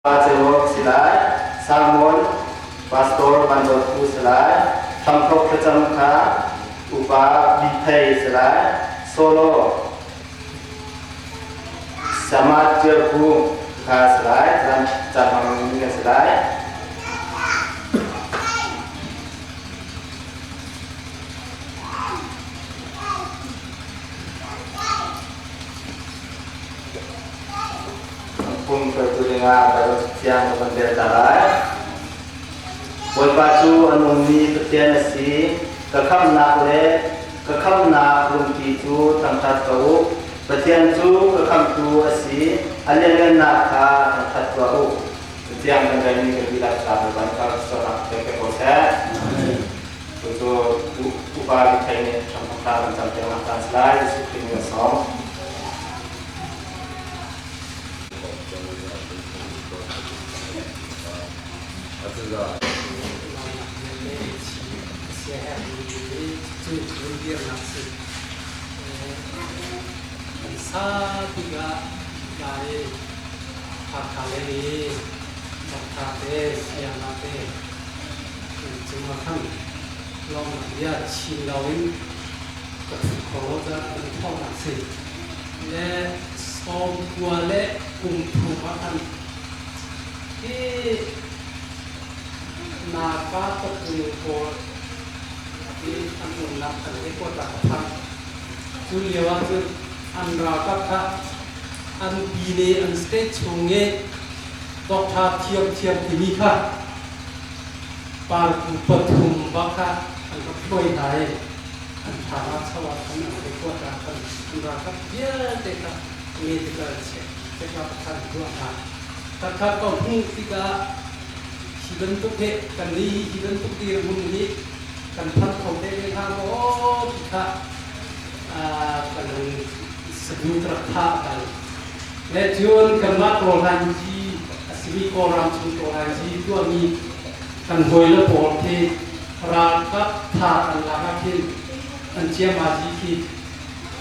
Pa Ceu si lai, Salmon Pastor Van Dawt Pu si lai, Hramthok thlacam kha upa Bi Thei si lai, Solo Sama Tial Kung kha si lai, caan caan hmang mi si lai. Phung hruaitu dingah Baibal Cathiang ka van rel ta lai. Bawipa cu a nungmi Pathian a si. Ka khamhnak le ka khamhnak lungpi cu thangṭhat ko u. Pathian cu ka khamhtu a si. A lianngannak kha thangṭhat tuah u. Cathiang kan relmi kan dihlak ca Bawipa nih kar sualnak pek ko seh. Cucu upa thei nih hramthok ta kan cam piak nak si lai. Jesuh Khrih nih a sawm. Le sawmkua le kum thum ah khan hi Naka tapung pawl hi an umnak an headquarter a phan. Cu lio ah cun an ralkap kha an pine an state chung i doctor thiamthiam timi kha parku pathum bak kha an rak hruai hna i an thlam cho ah khan an headquarter ah khan an ralkap vialte kha medical check check-up kha an tuah hna. Taktak ko hmuh tikah hi bantuk hi kan nih hi bantuk dirhmun hi kan phanh kho te ve hnga maw ti kha kan hung saduh rak thah bal. Le cun kanmah Kawlhranzi a simi Kawlram chung Kawlhranzi tuahmi kan hawile pawl khi ralkap tha an lak ah khin an ciamazi khi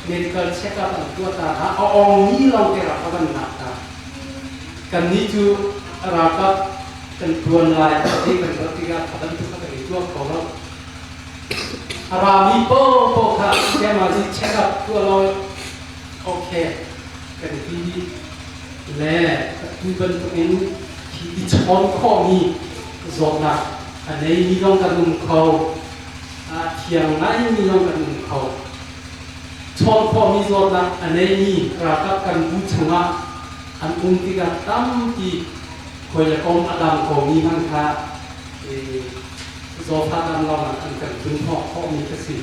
medical check-up an tuah ta hna. A ong mi lawng te ralkap an lak hna. Kannih cu ralkap kan tuan lai ti kan ruah tikah kha bantuk kha kan i tuah kho lo. A rami paohpaoh kha ciamazi check-up tuah law okay kan ti dih. Le atu bantukin hi i chawn khawhmi zawtnak a neimi zong kan um kho, a thiang ngaimi zong kan um kho. Chawn khawhmi zawtnak a neimi ralkap kan bu chungah an um tikah tampi hawi le kom a dam komi hmanh kha zawtfah dam lonak an kan tlun hnawh khawhmi ka si.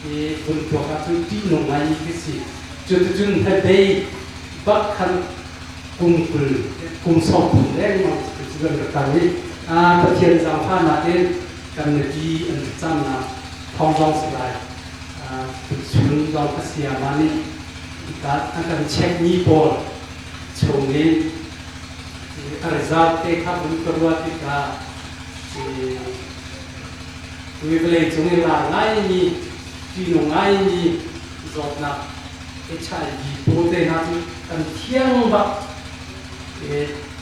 I vun tuak ahcun ṭihnung ngaimi ka si. Cuticun hnabei bak khan kum 20 kum 30 lengmang cu kan rak kal i Pathian zaangfahnak in kan nupi an camnak thawng zong si lai. Tuchun zong ka sayama nih hika a kan check mi pawl chung in a result te kha vun ka ruah tikah tui vawlei cung i lar ngaimi ṭihnung ngaimi zawtnak HIV pawl te hna cu kan thiang bak.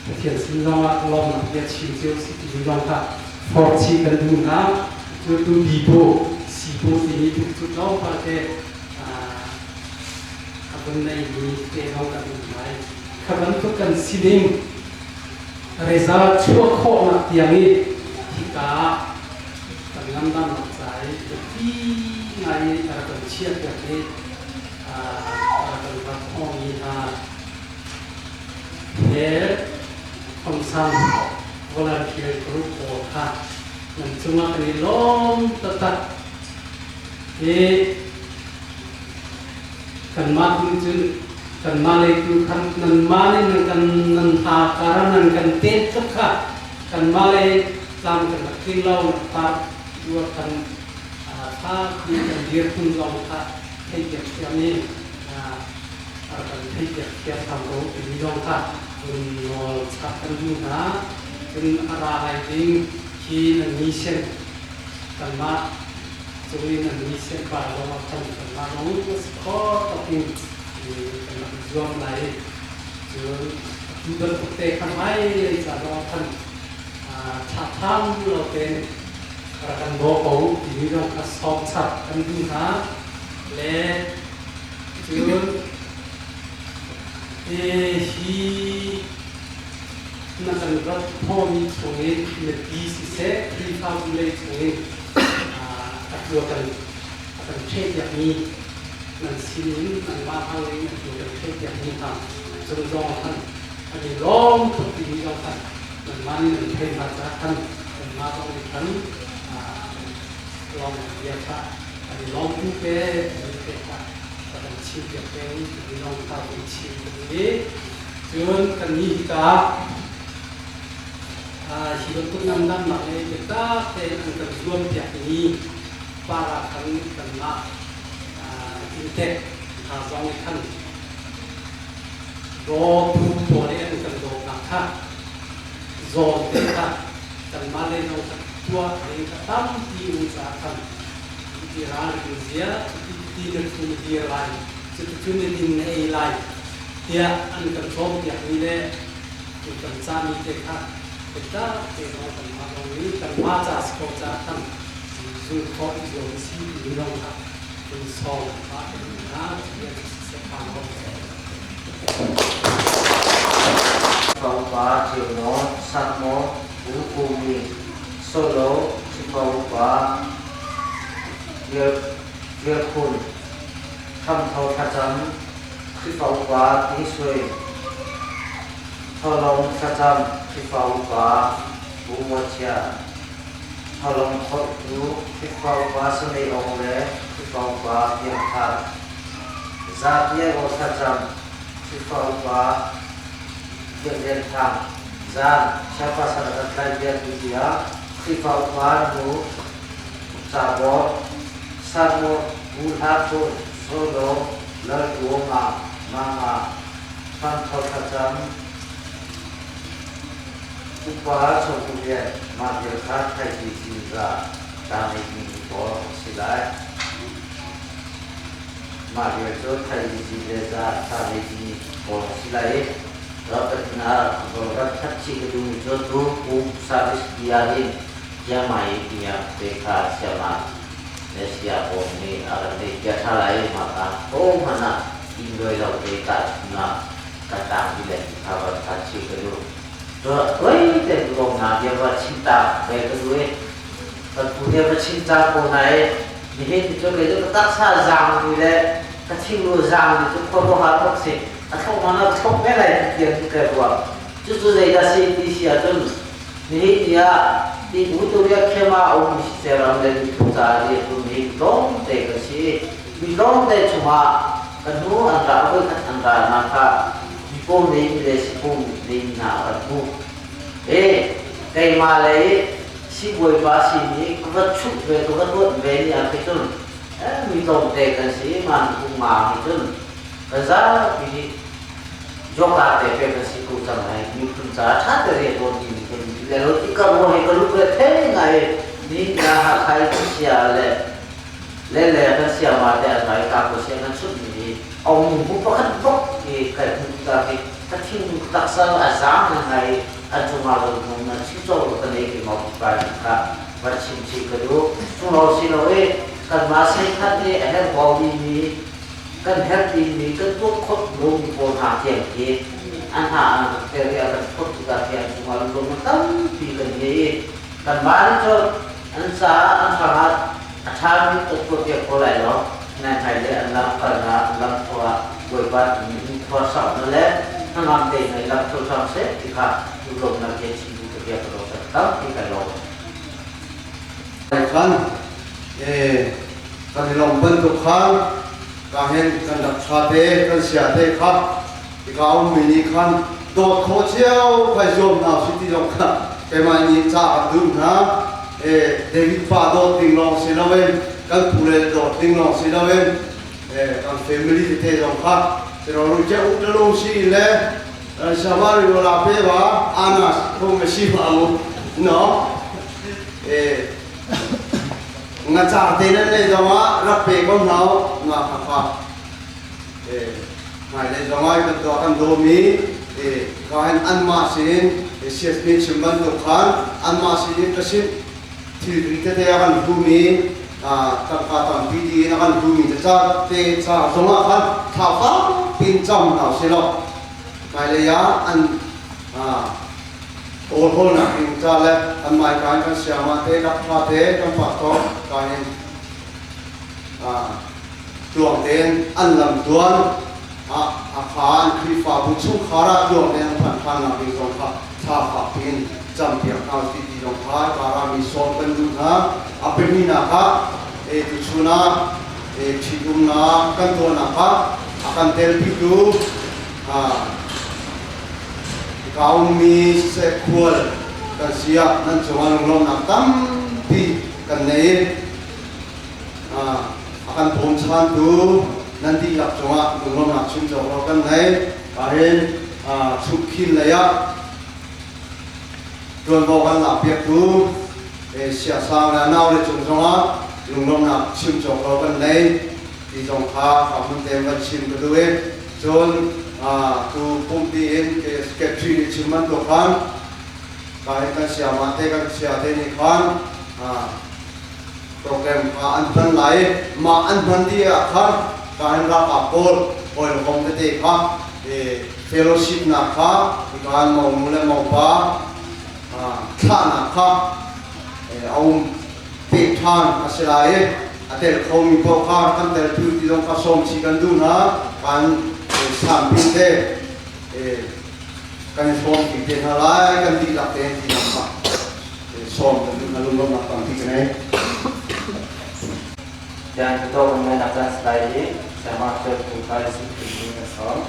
Pathian sin zongah lawmnak bia chim cio si ti zong kha forh chih kan duh hna. Cu tu bi bu si bu timi tu cu tlawmpal te a vun neimi te zong kan um lai. Kha bantuk kan sining result chuah khawhnak tiang i hika kan ngandamnak ca i biapi ngai i a rak kan chiahpiak i a rak kan rak hawngmi hna he Khongsang volunteer group pawl kha nan cungah kan i lawm taktak i kanmah nih cun kanmah lei tu khan nanmah nih nan kan nan ha kar nan kan tet tuk kha kanmah lei tlam kan rak tling lo pa ruat kan tha ti kan dirhmun zong kha theihpiak thiam i kan theihpiak thiam tham ko timi zong kha cun nawl chap kan duh hna. Cun a ra lai ding khi nan mission kanmah cung i nan mission pa zong ah khan kanmah zong a si kho tawk in kan rak i zuam lai. Cun Cu bantuk te kha hmailei ca zongah khan ṭhaṭham lo tein rak kan daw ko timi zong kha sawm chap kan duh hna. Le cun hi na kan rat hnawhmi chungin mipi siseh, Khrihfabu lei chungin atu a kan a kan ṭhehpiakmi nan sinin nangmah hmang in atu kan ṭhehpiakmi hna cung zong khan an i lawm tuk timi zong khan nanmah nih nan theih hna caah khan kanmah zong nih khan lawmnak bia kha an i lawm tuk e timi te kha ka kan chimpiak peng timi zong kha kan chim i cun kannih hika hi bantuk ngandamnak le biatak tein an kan zuampiakmi para khan kanmah inntek hna zong nih khan dawtu pawl i an kan dawtnak kha zawn te kha kanmah lei zong kha tuah ding kha tampi um caah khan ti ralring zia cuti ti na thu na dir lai, cuticun na din na ei lai tiah an kan cawnpiakmi le an kan cahmi te kha biatak te zong kanmah zong nih kanmah ca si ko caah khan zulh khawh i zuam si timi zong kha kan sawm pah hna ti siseh hnga maw. Upa Ceu Nawl, Sat Maw, Pu Kumi, Solo, Khrihfa upa Tial Khun, Hramtho Thlacam, Khrihfa upa Ti Sui, Tholong Thlacam, Khrihfa upa Pu Mual Chia. Tholong kholhtu Khrihfa upa Samei Aung le Khrihfa upa Piang Thar. Zapi Aw Thlacam, Khrihfa upa Biak Lian Thang. Zan, Siapa san a kan tlai bia tu tiah Khrihfa upa nu Cabawr, Sarmu, Bu Hla Thun, Solo, Lal Tuoma, Mama, Hramtho Thlacam, Upa Chawtu Lian, mah vial kha thaiti cinza ta ngeimi pawl an si lai. Mah vial cu thaiti cin le za ta ngeimi pawl an si lai i ral rat that chih ka duhmi cu tu kum service bia hin Chiangmai bia te kha siama le sia pawl nih a kan theih bia ṭha lai mah ka ho hmanh ah inn luai lo te tahchunhnak ka tlang ti le kha van kha chih ka duh. Tuai te lawm na bia va chim ta ve ka duh i kan pu nih va chim ta ko na i nihin cu kei cu ka taksa zaang mi le ka thingnu zaang mi cu khuaruahhar bak si a thlok mana thlok ve lai ti tiang cu kai ruah. Cucu zeidah si ti si ahcun nihin ni ah ti bu tu ria khema a um mi ram le miphun caah ri a tum hi tlawmte kan si. Mi tlawmte chungah kan hnu an ra voikhat an ra nak kha mipum nih le sipum nih hna a kan hmuh. E keimah lei sibawipa sin i ka va chuh ve ka va tuat ve ni ah khi cun mi tlawmte kan si man kum nga hi cun kan zapi nih Joka te pe kan si ko cang lai miphun ca ṭha te rian tuan ti mi kan le lo ti ka ruang hi ka lung re the ngai ni na ha khai sia le le le kan sia ma te an mai ka ko sia kan chut mi hi ong bu pakhat bok ki kai hmu ta ki ka thin taksa a zang na ngai an cungah lo nung na chim cho ka nei ki mau pa kha va chim chi ka du chung lo si lo e kan ma sei khat ni a her bo mi mi kan herh dingmi kan tuah khawh lomi pawl hna tiang khi an hna an rak ter i a kan phawt tikah khi an cungah lunglawmhnak tampi kan ngei i kanmah nih cun an caah an hrangah a ṭhami kan tuahpiak ko lai lo. Nai le an lam kalnak an lam khua ah Bawipa nih khua sauhnak le hnangam tein i lam tho hram seh ti kha lunglawmhnak he chim duh ka bia ka lawm tampi kai lawm. Khan kan i lawmh bantuk khan ka hen kan rak ṭha te kan sia te kha hika ummi nih khan dawt khawh cio kai zuam hna usih ti zong kha keimah nih ca kan duh hna. David pa dawt ding lawng si loin kan pu le dawt ding lawng si loin kan family tete zong kha ru che u talo si le Shamari wala pe ba anas ko masi ma mu no Ngacar te nan lei zongah rak pe ko hna u nga kha kha. Hmailei zongah kan tuah kan dawmi Ka hin anmah sin CSP chim bantuk khan anmah sin in ka sin thilri tete a kan hlumi tangka tampi tiin a kan hlumi te ca te ca zongah khan thla fak piin cam hna usih law hmailei ah an kawlhawlnak ding ca le an maika in kan siama te lakṭha te kan pastor ka hin tluang tein an lam tluan a kha an Khrihfabu chungkhar ah tluang tein an phanh ṭhan nak ding zong kha thla fak piin campiak hna usih ti zong kha mi sawm kan duh hna. A pahnihnak ah tuchun ah ṭhitumnak kan tuahnak ah a kan telpitu hika ummi siseh khual kan si ah nan cungah lunglawmhnak tampi kan nei. A kan bawmchantu nan dihlak cungah lunglawmhnak chim cawk lo kan nei. Ahhin chukhin lei ah ṭuanvo kan lakpiaktu siasang le nau le cung zongah lunglawmhnak chim cawk lo kan nei ti zong kha ka hmun te van chim ka duh i cun tu pumpi in secretary nih chim bantuk khan ka hi kan siama te kan sia te nih khan program kha an hman lai i mah an hman dih ah khan ka hin ralkap pawl hawikom tete kha fellowship nak kha kan monu le mopa thlahnak kha a um pek ṭhan a si lai i a tel khomi paoh kha kan tel tu ti zong kha sawm chih kan duh hna. Kan sanpin te kan i hrawm ti te hna lai, kan dihlak te ti zong kha sawm kan duh hna. Lunglawmhnak tampi ka ngei. Jan to kan ngai nak caan si lai i Sayama Church tu kha Jesuh Khrih min kan sawm.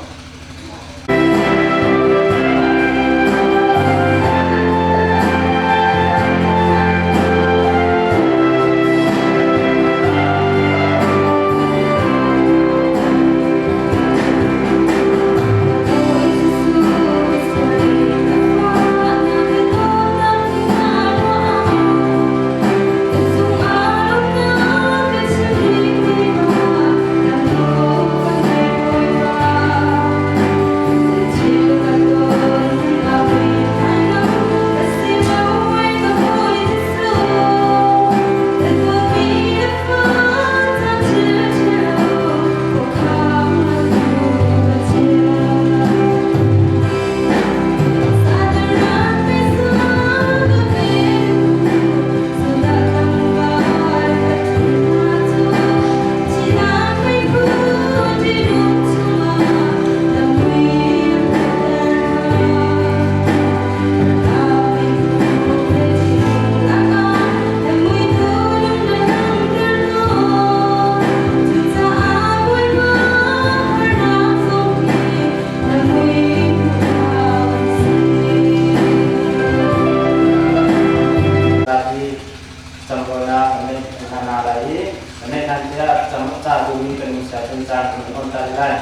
Camronak kan hna lai i kan hlan tiah ca duhmi kan um si ahcun caan kan on ta lai.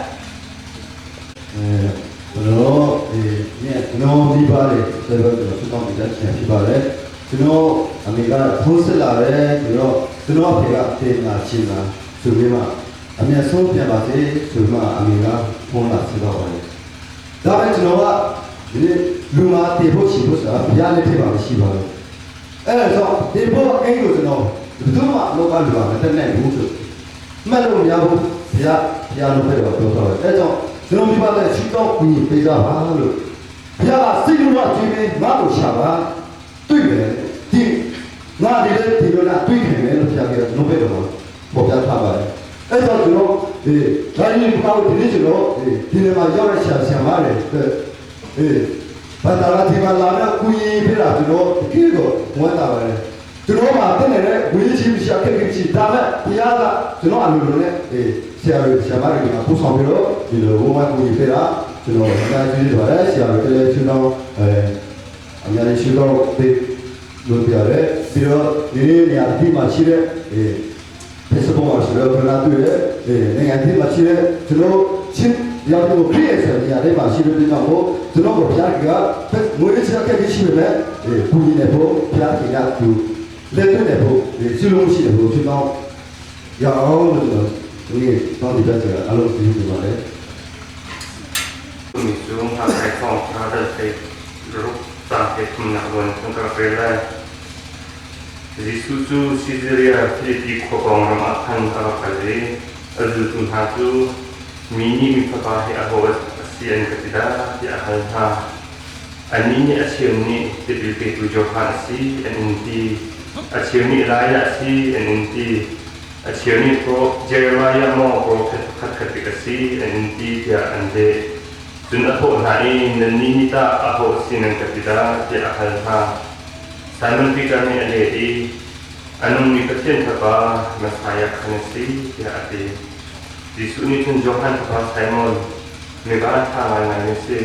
ကျွန်တော်ဒီနေ့ကျွန်တော်မိဘတွေဆွေးနွေးကျွန်တော်ဆုတောင်းပေးတဲ့ချိန်ဖြစ်ပါတယ်ကျွန်တော်အမေကဖုန်းဆက်လာတယ်ဆိုတော့ကျွန်တော်အဖေကအဖေလာချင်းလာဆိုပြီးမှအမြတ်ဆုံးပြန်ပါစေဆိုပြီးမှအမေကဖုန်းလာဆက်တော့ပါတယ်ဒါပေမဲ့ကျွန်တော်ကဒီလူမာတေဖို့ချီဖို့ဆိုတာဘုရားလက်ထက်မှာမရှိပါဘူးအဲ့ဒါကြောင့်ဒီဖို့အိမ်ကိုကျွန်တော်ဘယ်သူမှလောကလူကမတက်နိုင်ဘူးဆိုမှတ်လို့မရဘူးဘုရားဘုရားလို့ပဲတော့ပြောတော့တယ်အဲ့ကြောင့်ကျွန်တော်မိဘလည်းချီတော့ကူညီပေးကြပါလို့ဘုရားကစိတ်လုံးတော့ကြွေးပြီးငါ့ကိုရှာပါတွေ့မယ်ဒီငါဒီလေဒီလိုလားတွေ့ခင်မယ်လို့ဘုရားကကျွန်တော်ပဲတော့ပေါ်ပြထားပါတယ်အဲ့တော့ကျွန်တော်ဒီဒါကြီးကောက်ဒီနေ့ကျွန်တော်ဒီနေ့မှာရောက်တဲ့ဆရာဆရာမတွေအေးဘာသာလာဒီမှာလာတော့ကူညီပြတာကျွန်တော်တကယ်တော့ဝမ်းသာပါတယ်ကျွန်တော်မှာတက်နေတဲ့ဝေးချင်းမရှိအခက်အခဲရှိဒါမဲ့ဘုရားကကျွန်တော်အလိုလိုနဲ့အေးဆရာတွေဆရာမတွေကပူဆောင်ပြီးတော့ဒီလိုဝမ်းကူညီပြတာကျွန်တော်အများကြီးပါတယ်ဆရာတွေလည်းကျွန်တော်အဲအများကြီးရှိတော့ဒီလို့ပြရတယ်ပြီးတော့ဒီနေ့နေရာဒီမှာရှိတဲ့အေး Facebook မှာရှိတော့ခဏတွေ့တယ်အေးနိုင်ငံဒီမှာရှိတဲ့ကျွန်တော်ချင်းရောက်တော့ခရီးဆိုနေရာတွေမှာရှိတဲ့ကြောင့်မို့ကျွန်တော်ကိုဘုရားကငွေချခဲ့ရှိပေမဲ့အေးပူညီနေဖို့ဘုရားခင်ကသူလက်တွေ့နေဖို့ဒီစီလုံးရှိတယ်ဖို့ကျွန်တော်ရအောင်လို့ကျွန်တော်ဒီနေ့တောင်းတပြချင်အလုံးစုံပြပါလေ။ Mi cu ngakchia thawngṭha dal hlei ruk caang hlei thumnak zawn in kan rak rel lai. Jesuh cu Sisaria Filipi khua pawng ram ah khan a va kal i a zultu hna cu mi nih Mi Fapa hi aho a si an ka ti dah tiah a hal hna. Annih nih a cheu nih tipil petu Johan a si an in ti, a cheu nih Elijah a si an in ti, A cheu nih Jeremiah maw profet pakhatkhat bik a si an in ti tiah an leh. Cun a thawh hna i, Nannih nih tah aho a si nan ka ti dah? tiah a hal hna. Simon Peter nih a leh i, A nungmi Pathian Fapa, Messiah kha na si, tiah a ti. Jesuh nih cun Johan fapa Simon, mi va ṭha ngaingai na si,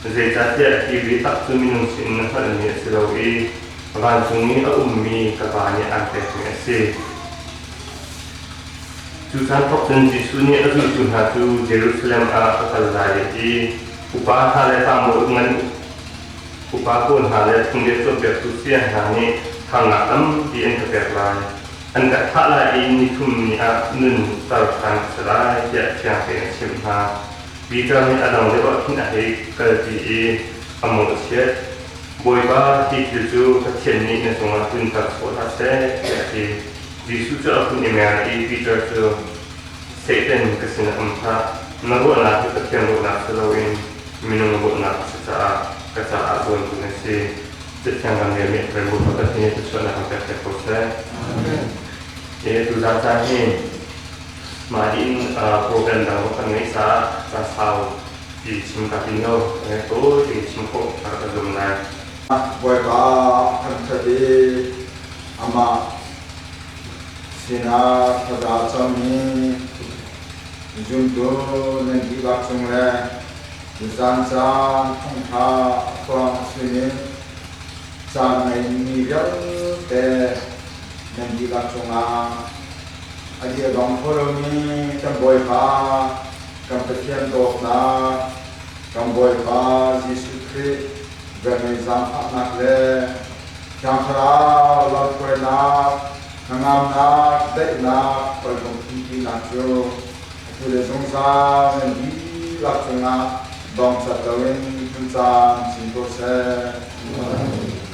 zeicahtiah hi biatak cu minung sinin na hngalhmi a si lo i Vancung i a ummi ka Pa nih aan pekmi a si. Cu caan thawk cun Jesuh nih a zultu hna cu Jerusalem ah a kal lai i upa hna le tlangbawi ngan upa pawl hna le phungbia cawnpiaktu saya hna nih harnak tampi an ka pek lai. An ka thah lai i nithum ni ah nunter ṭhan ka si lai tiah fiang tein a chimh hna. Peter nih a dang deuh ah khin a hei kalpi i a mawhchiat. Bawipa, hi thil cu Pathian nih na cungah tlunter sawh hlah seh, tiah a ti. Jesuh cu a hun i mer i Peter cu, Satan, ka sinah um hlah. Na ruahnak hi Pathian ruahnak si loin minung ruahnak a si caah ka caah zuantu na si. Cathiang kan relmi a rel Bawipa Pathian nih thluachuahnak kan pek piak ko seh. Hi tuzaan caan hi mah dih in program dang kan ngeih caah caan sau ti chim ka ti no to ti chim khawh ka rak zum lai. Bawipa kan ṭhat i amah sinah thlaza cammi zumtu nan dihlak cung le tuzaan caan thawngṭha a phuang a simi caan ngeimi vialte nan dihlak cungah a dir bang kho lomi kan Bawipa Kan Pathian dawtnak, kan Bawipa Jesuh Khrih velngeih zaangfahnak le Thiang Thlarau lamhruainak, hnangamnak, daihnak, hawikom phunpinak cu atu le zungzal nan dihlak cungah dongcat loin hmun caan cin ko seh.